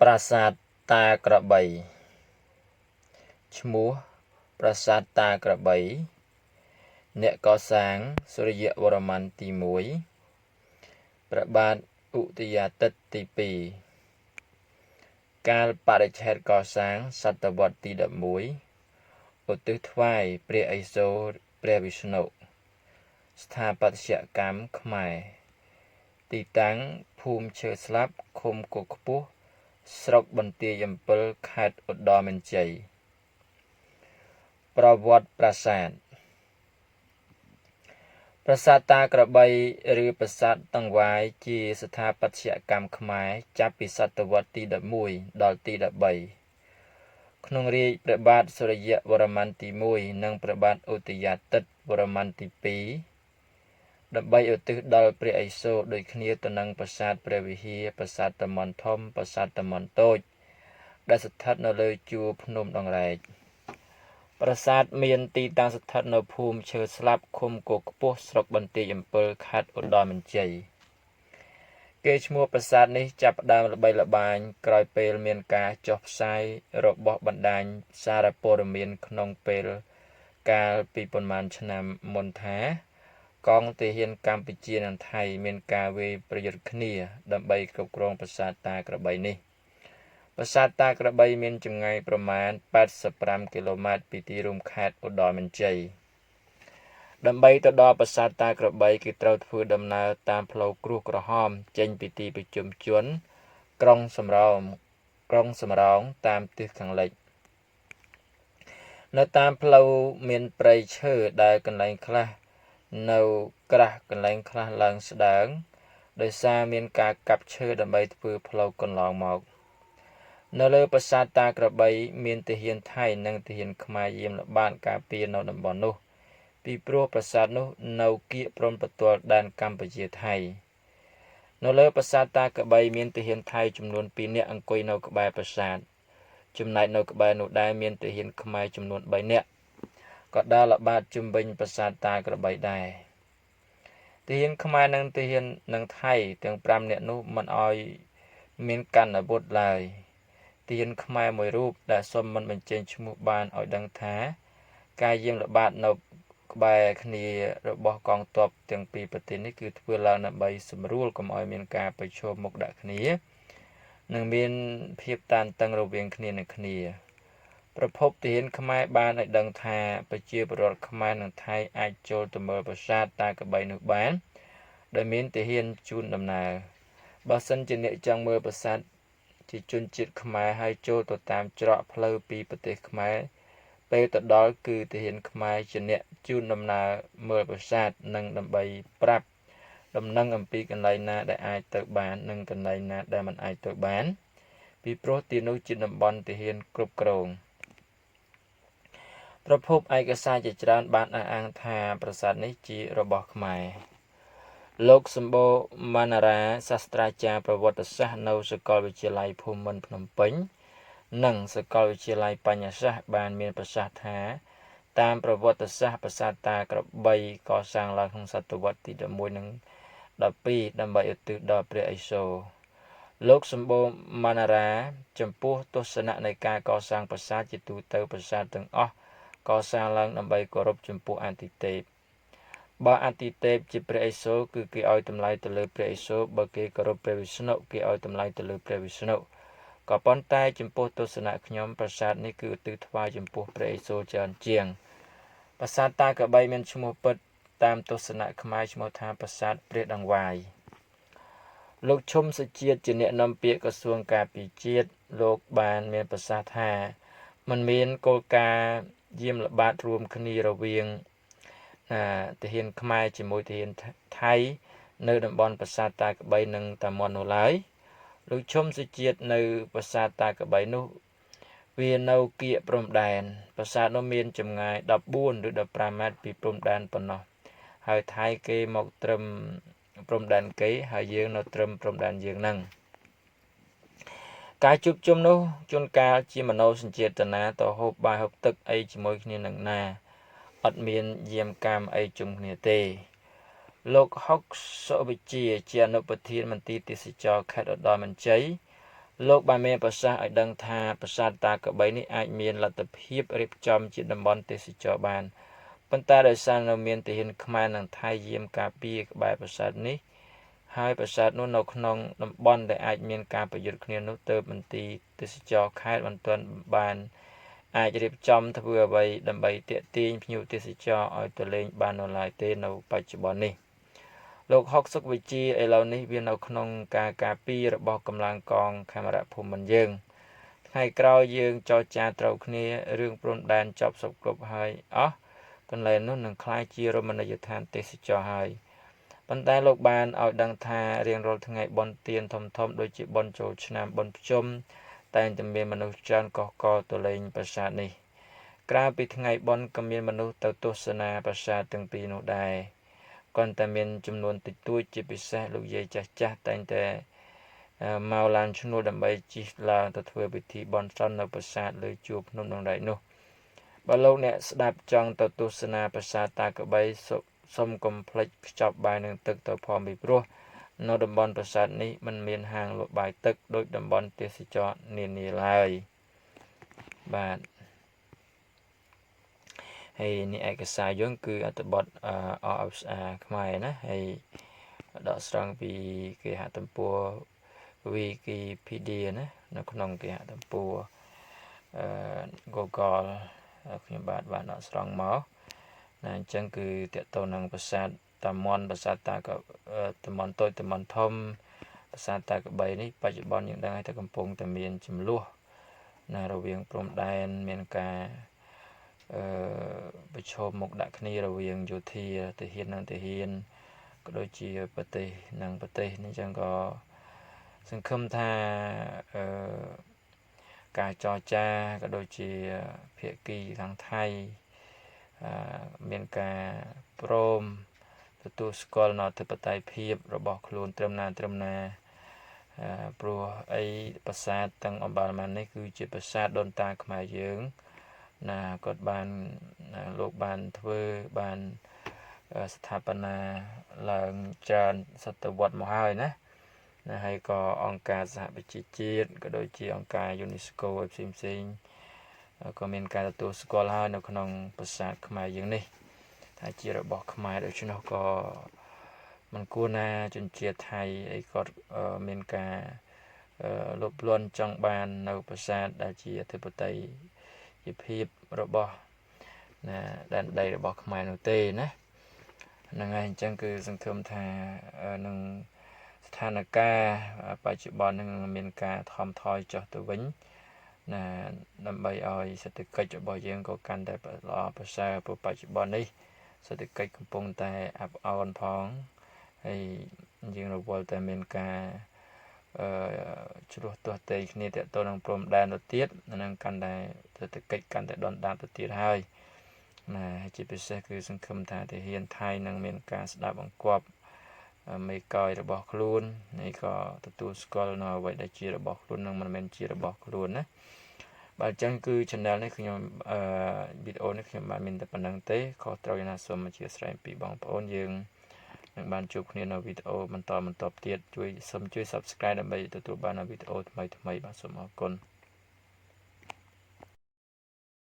ប្រាសាទតាក្របី ឈ្មោះប្រាសាទតាក្របី អ្នកកសាងសូរ្យវរ្ម័នទី1 ព្រះបាទឧទយាទិត្យទី2 កាលបរិច្ឆេទកសាងសតវត្សទី11 ឧទ្ទិសថ្វាយព្រះឥសូរព្រះវិស្ណុ ស្ថាបត្យកម្មខ្មែរ ទីតាំងភូមិឈើស្លាប់ ឃុំគោកខ្ពស់ ស្រុកបន្ទាយអំពិល ខេត្តឧត្តរមានជ័យ ប្រវត្តិប្រាសាទ ប្រាសាទតាក្របី ឬប្រាសាទតង្វាយ ជាស្ថាបត្យកម្មខ្មែរចាប់ពីសតវត្សទី11ដល់ទី13 ក្នុងរាជ្យព្រះបាទសូរ្យវរ្ម័នទី1 និងព្រះបាទឧទយាទិត្យវរ្ម័នទី2 ដើម្បីឧទ្ទិសដល់ព្រះឥសូរ ដូចគ្នាទៅនឹងប្រាសាទព្រះវិហារ ប្រាសាទតាមាន់ធំ ប្រាសាទតាមាន់តូច ដែលស្ថិតនៅលើជួរភ្នំដងរែក។ ប្រាសាទមានទីតាំងស្ថិតនៅភូមិឈើស្លាប់ ឃុំគោកខ្ពស់ ស្រុកបន្ទាយអំពិល ខេត្តឧត្តរមានជ័យ។ គេឈ្មោះប្រាសាទនេះចាប់ផ្ដើមល្បីល្បាញក្រោយពេលមានការចុះផ្សាយរបស់បណ្ដាញសារព័ត៌មានក្នុងពេលកាលពីប៉ុន្មានឆ្នាំមុនថា កងទាហានកម្ពុជានិងថៃមានការវាយប្រយុទ្ធគ្នាដើម្បីគ្រប់គ្រងប្រាសាទតាក្របីនេះ។ ប្រាសាទតាក្របីមានចម្ងាយប្រមាណ85គីឡូម៉ែត្រពីទីរួមខេត្តឧត្តរមានជ័យ។ ដើម្បីទៅដល់ប្រាសាទតាក្របី គេត្រូវធ្វើដំណើរតាមផ្លូវក្រួសក្រហមចេញពីទីប្រជុំជនក្រុងសំរោងតាមទិសខាងលិច។ នៅតាមផ្លូវមានព្រៃឈើដែលកន្លែងខ្លះនៅក្រាស់ កន្លែងខ្លះឡើងស្ដើង ដោយសារមានការកាប់ឈើដើម្បីធ្វើផ្លូវកន្លងមក។ នៅលើប្រាសាទតាក្របីមានទាហានថៃនិងទាហានខ្មែរយាមល្បាតការពារនៅតំបន់នោះ ពីព្រោះប្រាសាទនោះនៅកៀកព្រំប្រទល់ដែនកម្ពុជាថៃ។ នៅលើប្រាសាទតាក្របីមានទាហានថៃចំនួន2នាក់អង្គុយនៅក្បែរប្រាសាទ ចំណែកនៅក្បែរនោះដែរមានទាហានខ្មែរចំនួន3នាក់ក៏ដើរល្បាតជុំវិញប្រាសាទតាក្របីដែរ។ ទាហានខ្មែរនិងទាហាននិងថៃទាំង5នាក់នោះមិនឲ្យមានកាន់អាវុធឡើយ។ ទាហានខ្មែរមួយរូបដែលសុំមិនបញ្ចេញឈ្មោះបានឲ្យដឹងថា ការយាមល្បាតនៅក្បែរគ្នារបស់កងទ័ពទាំងពីរប្រទេសនេះ គឺធ្វើឡើងដើម្បីសម្រួលកុំឲ្យមានការប្រឈមមុខដាក់គ្នា និងមានភាពតានតឹងរវាងគ្នានឹងគ្នា។ ប្រភពទាហានខ្មែរបានឲ្យដឹងថា ប្រជាពលរដ្ឋខ្មែរនិងថៃអាចចូលទៅមើលប្រាសាទតាក្របីនោះបាន ដោយមានទាហានជូនដំណើរ។ បើសិនជាអ្នកចង់មើលប្រាសាទជាជនជាតិខ្មែរហើយចូលទៅតាមច្រកផ្លូវពីប្រទេសខ្មែរ ពេលទៅដល់គឺទាហានខ្មែរជាអ្នកជូនដំណើរមើលប្រាសាទ និងដើម្បីប្រាប់ដំណឹងអំពីកន្លែងណាដែលអាចទៅបាន និងកន្លែងណាដែលមិនអាចទៅបាន ពីព្រោះទីនោះជាតំបន់ទាហានគ្រប់គ្រង។ ប្រភពឯកសារជាច្រើនបានអះអាងថាប្រាសាទនេះជារបស់ខ្មែរ។ លោកសម្បូរម៉ាណារ៉ា សាស្ត្រាចារ្យប្រវត្តិសាស្ត្រនៅសាកលវិទ្យាល័យភូមិន្ទភ្នំពេញ និងសាកលវិទ្យាល័យបញ្ញាសាស្ត្របានមានប្រសាសន៍ថា តាមប្រវត្តិសាស្ត្រប្រាសាទតាក្របីកសាងឡើងក្នុងសតវត្សទី11និង12 ដើម្បីឧទ្ទិសដល់ព្រះឥសូរ។ លោកសម្បូរម៉ាណារ៉ា ចំពោះទស្សនៈនៃការកសាងប្រាសាទ ជាទូទៅប្រាសាទទាំងអស់កសាងឡើងដើម្បីគោរពចំពោះអាទិទេព។ បើអាទិទេពជាព្រះឥសូរ គឺគេឲ្យតម្លៃទៅលើព្រះឥសូរ បើគេគោរពព្រះវិស្ណុ គេឲ្យតម្លៃទៅលើព្រះវិស្ណុ ក៏ប៉ុន្តែចំពោះទស្សនៈខ្ញុំ ប្រាសាទនេះគឺឧទ្ទិសថ្វាយចំពោះព្រះឥសូរច្រើនជាង។ ប្រាសាទតាក្របីមានឈ្មោះពិតតាមទស្សនៈខ្មែរឈ្មោះថាប្រាសាទព្រះដង្វាយ។ លោកឈុំសុជាតិជាអ្នកនាំពាក្យក្រសួងការពារជាតិ លោកបានមានប្រសាសន៍ថា មិនមានគោលការណ៍យាមល្បាតរួមគ្នារវាងទាហានខ្មែរជាមួយទាហានថៃនៅតំបន់ប្រាសាទតាក្របីនិងតាមាន់នោះឡើយ។ លោកឈុំសុជាតិ នៅប្រាសាទតាក្របីនោះវានៅគៀកព្រំដែន ប្រាសាទនោះមានចម្ងាយ14ឬ15ម៉ែត្រពីព្រំដែនប៉ុណ្ណោះ ហើយថៃគេមកត្រឹមព្រំដែនគេ ហើយយើងនៅត្រឹមព្រំដែនយើងហ្នឹង។ ការជួបជុំនោះជួនកាលជាមโนសញ្ចេតនាទៅហូបបាយហូបទឹកអីជាមួយគ្នានឹងណា អត់មានយាមកាមអីជុំគ្នាទេ។ លោកហុកសុវិជា ជាអនុប្រធានមន្ទីរទេសចរខេត្តឧត្តរមានជ័យ លោកបានមានប្រសាសន៍ឲ្យដឹងថាប្រាសាទតាក្របីនេះអាចមានលទ្ធភាពរៀបចំជាតំបន់ទេសចរបានប៉ុន្តែដោយសារនៅមានទាហានខ្មែរនិងថៃយាមការពារក្បែរប្រាសាទនេះហើយប្រាសាទនោះនៅក្នុងតំបន់ដែលអាចមានការប្រយុទ្ធគ្នានោះទើបមន្ទីរទេសចរខេត្តមិនទាន់បានអាចរៀបចំធ្វើអ្វីដើម្បីទាក់ទាញភ្ញៀវទេសចរឲ្យទៅលេងបាននៅឡើយទេនៅបច្ចុប្បន្ននេះលោកហុកសុកវិជាឥឡូវនេះវានៅក្នុងការការពាររបស់កម្លាំងកងខេមរៈភូមិន្ទយើងថ្ងៃក្រោយយើងចរចាត្រូវគ្នារឿងព្រំដែនចប់សពគ្រប់ហើយអស់កន្លែងនោះនឹងក្លាយជារមណីយដ្ឋានទេសចរហើយប៉ុន្តែលោកបានឲ្យដឹងថារៀងរាល់ថ្ងៃបុណ្យទានធំៗដូចជាបុណ្យចូលឆ្នាំបុណ្យភ្ជុំតែងតែមានមនុស្សច្រើនកកកទៅលេងប្រាសាទនេះក្រៅពីថ្ងៃបុណ្យក៏មានមនុស្សទៅទស្សនាប្រាសាទទាំងពីរនោះដែរគ្រាន់តែមានចំនួនតិចតួចជាពិសេសលោកយាយចាស់ៗតែងតែមកឡានឈ្នួលដើម្បីជិះឡើងទៅធ្វើពិធីបន់ស្រន់នៅប្រាសាទលើជួរភ្នំដងរែកនោះបើលោកអ្នកស្ដាប់ចង់ទៅទស្សនាប្រាសាទតាក្របីសូមកុំភ្លេចខ្ចប់បាយនិងទឹកទៅផងពីព្រោះនៅតំបន់ប្រាសាទនេះមិនមានហាងលក់បាយទឹកដូចតំបន់ទេសចរនានាឡើយបាទហើយនេះឯកសារយើងគឺអត្ថបទ RFA ខ្មែរណាហើយដកស្រង់ពីគេហទំព័រ Wikipedia ណានៅក្នុងគេហទំព័រ Google ខ្ញុំបាទបានដកស្រង់មកណាអញ្ចឹងគឺតកតទៅនឹងប្រាសាទតាមន់ប្រាសាទតាកតំបន់តូចតំបន់ធំប្រាសាទតាក្របីនេះបច្ចុប្បន្នយើងដឹងហើយថាកំពុងតែមានចំនួនណារវាងព្រំដែនមានការប្រឈមមុខដាក់គ្នារវាងយោធាទាហាននិងទាហានក៏ដូចជាប្រទេសនិងប្រទេសនេះអញ្ចឹងក៏សង្ឃឹមថាអឺការចរចាក៏ដូចជាភាគីខាងថៃមានការព្រមទទួលស្គាល់នៅអធិបតេយ្យភាពរបស់ខ្លួនត្រឹមណាត្រឹមណាព្រោះអីប្រាសាទទាំងអំបាលម៉ាននេះគឺជាប្រាសាទដូនតាខ្មែរយើងណាគាត់បានលោកបានធ្វើបានស្ថាបនាឡើងច្រើនសតវត្សមកហើយណាណាហើយក៏អង្គការសហប្រជាជាតិក៏ដូចជាអង្គការ UNESCO ឯផ្សេងផ្សេងក៏មានការទទួលស្គាល់ហើយនៅក្នុងប្រាសាទខ្មែរយើងនេះថាជារបស់ខ្មែរដូច្នោះក៏មិនគួរណាជនជាតិថៃអីគាត់មានការលុបលន់ចង់បាននៅប្រាសាទដែលជាអធិបតេយ្យភាពរបស់ណាដែនដីរបស់ខ្មែរនោះទេណាហ្នឹងហើយអញ្ចឹងគឺសង្ឃឹមថានឹងស្ថានភាពបច្ចុប្បន្ននឹងមានការថមថយចុះទៅវិញណាដើម្បីឲ្យសេដ្ឋកិច្ចរបស់យើងក៏កាន់តែល្អប្រសើរព្រោះបច្ចុប្បន្ននេះសេដ្ឋកិច្ចកំពុងតែអាប់អោនផងហើយយើងរវល់តែមានការជ្រោះទាស់ទែងគ្នាទាក់ទងនឹងព្រំដែនទៅទៀតនឹងកាន់តែសេដ្ឋកិច្ចកាន់តែដុនដាបទៅទៀតហើយណាជាពិសេសគឺសង្ឃឹមថាទាហានថៃនឹងមានការស្ដាប់បង្គាប់មេកយរបស់ខ្លួននេះក៏ទទួលស្គាល់នៅអ្វីដែលជារបស់ខ្លួននិងមិនមែនជារបស់ខ្លួនណាបាទអញ្ចឹងគឺ channel នេះខ្ញុំវីដេអូនេះខ្ញុំបានមានតែប៉ុណ្្នឹងទេខុសត្រូវយ៉ាងណាសូមអធិស្ឋានពីបងប្អូនយើងនឹងបានជួបគ្នានៅវីដេអូបន្តបន្តទៀតជួយសូមជួយ Subscribe ដើម្បីទទួលបាននូវវីដេអូថ្មីៗបាទសូមអរគុណ។